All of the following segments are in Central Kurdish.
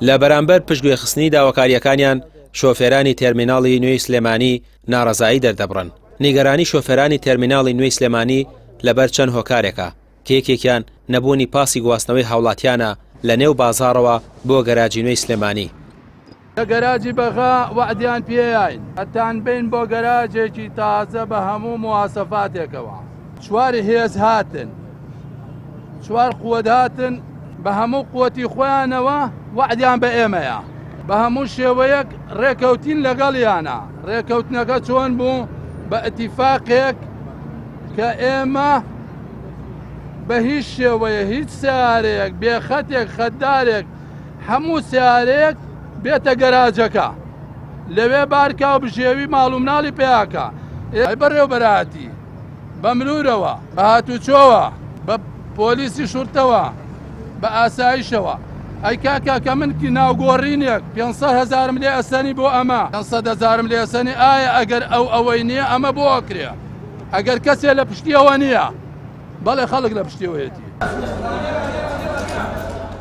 لە بەرامبەر پشتگوێخستنی داواکارییەکانیان، شۆفێرانی تێرمیناڵی نوێی سلێمانی ناڕەزایی دەردەبڕن. نیگەرانی شۆفێرانی تێرمیناڵی نوێی سلێمانی لەبەر چەند هۆکارێکە، کە یەکێکیان نەبوونی پاسی گواستنەوەی هاوڵاتیانە لە نێو بازاڕەوە بۆ گەراجی نوێی سلێمانی. لە گەراجی بەغا وەعدیان پێیاین ئەتانبەین بۆ گەراجێکی تازە بە هەموو مواسەفاتێکەوە. چوار هێز هاتن، چوار قوت هاتن بە هەموو قوتی خۆیانەوە وەعدیان بە ئێمەیە. بە هەموو شێوەیەک ڕێکەوتین لەگەڵیانە. ڕێکەوتنەکە چۆن بوو؟ بە ئیتیفاقێک کە ئێمە بە هیچ شێوەیە هیچ سەیارەیەک بێ خەتێک خەتدارێک هەموو سیارەیەک بێتە گەراجەکە لەوێ بارکا و بژێوی ماڵ و مناڵی پیاکە ئەی بەڕێوبەرایەتی بە مرورەوە بە هاتوچۆوە بە پۆلیسی شورتەوە بە ئاسایشەوە ئەی کاکە کە من ناوگۆڕینێک 500 هزارم لێ ئەسەنی بۆ ئەمە 500 هزارم لێ ئەسەنی ئایا ئەگەر ئەو ئەوەی نییە ئەمە بۆ ئەکرێ ئەگەر کەسێ لە پشتیەوە نییە بەڵێ خەڵک لە پشتیەوەیەتی.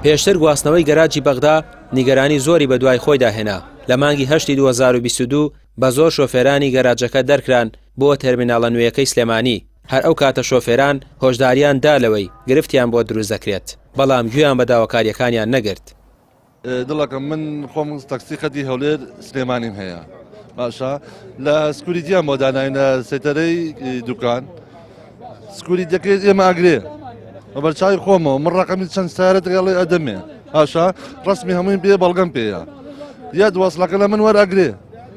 پێشتر گواستنەوەی گەراجی بەغدا نیگەرانی زۆری بەدوای خۆیدا هێنا، لە مانگی هەشتی 2022 بە زۆر شۆفێرانی گەراجەکە دەرکران بۆ تێرمیناڵە نوێیەکەی سلێمانی، هەر ئەو کاتە شۆفێران هۆشداریان دا لەوەی گرفتیان بۆ دروست دەکرێت، بەڵام گوێیان بە داواکارییەکانیان نەگرت. دڵەکەم من خۆم تەکسی خەتی هەولێر سلێمانیم هەیە باشە لە سکوریتیان بۆ داناین لە سەیتەرەی دوکان سکوری دەکرێت ئێمە ئاگرێ بە بەرچاوی خۆمەوە من ڕقمی چەند سارە دەگەڵێ ئەدەمێ باشە ڕسمی هەمووی پێ بەڵگەم پێیە یاد وەسڵەکە لە من وەرئگرێ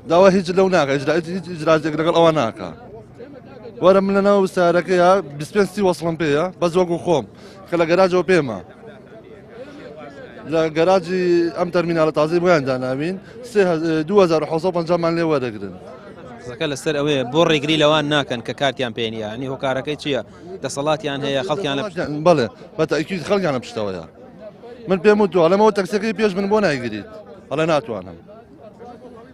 داوا هیچ لەو ناکە هیچ ئیجرازێک لەگەڵ ئەوە ناکە وەرە من لە ناو سارەکەیە 25 سی وەسڵم پێیە بەس وەکو خۆم کە لە گەراجەوە پێمە لە گەراجی ئەم تەرمینالە تازەی بۆیان داناوین 2750 مان لێ وەرەگرن. قسەکە لەسەر ئەوەیە بۆ ڕێگری لەوان ناکەن کە کارتیان پێ نییە ینی هۆکارەکەی چییە دەسەڵاتیان هەیە خەڵکیان لە بەڵێ بە تاکید خەڵکیان لە پشتەوەیە من پێم و دووەڵەمەوە تەکسەکەی پێش من بۆ نایگریت ئەڵێ ناتوانم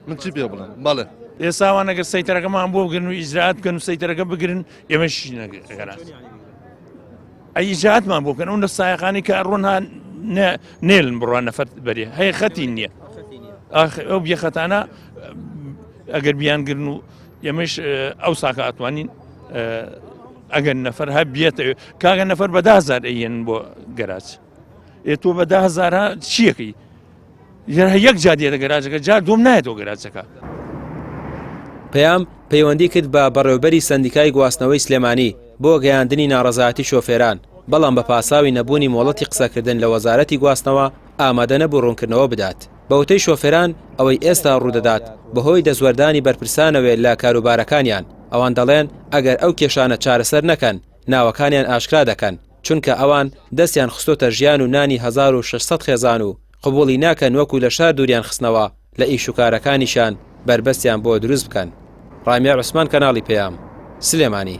من چی پێ بڵێم بەڵێ ئێساوان ئەگەر سەیتەرەکەمان بۆ بگرن و ئیجرات بکەن و سەیتەرەکە بگرن ئێمەش گەراج ئەی ئیجراتمان بۆ بکەن ئەو نە سایەقانی کە ئەڕۆن ها نێلن بڕوان نەفەر بەرێ هەیە خەتی نییە ئەو بێخەتانە ئەگەر بیانگرن و ئێمەش ئەو ساکە ئەتوانین ئەگەر نەفەر هە بێتە کاگە نەفەر بەدازار ئەیەن بۆ گەراج ئێ تۆ بە دەهزارە چیەکەی یەک جار دێتە گەراجەکە جار دوم نایەتەوە گەراجەکە. پەیام پەیوەندی کرد بە بەڕێوبەری سەندیکای گواستنەوەی سلێمانی بۆ گەیاندنی ناڕەزایەتی شۆفێران، بەڵام بە پاساوی نەبوونی مۆڵەتی قسەکردن لە وەزارەتی گواستنەوە ئامادە نەبوو ڕوونکردنەوە بدات. بە وتەی شۆفێران ئەوەی ئێستا ڕوودەدات بەهۆی دەستوەردانی بەرپرسانەوەیە لە کاروبارەکانیان، ئەوان دەڵێن ئەگەر ئەو کێشانە چارەسەر نەکەن ناوەکانیان ئاشکرا دەکەن. چونکە ئەوان دەستیان خستۆتە ژیان و نانی 1600 خێزان و قبوڵی ناکەن وەکو لە شار دووریان خستنەوە لە ئیش و کارەکانیشیان بەربەستیان بۆ دروست بکەن. ڕامیار عوسمان کەناڵی پەیام، سلێمانی.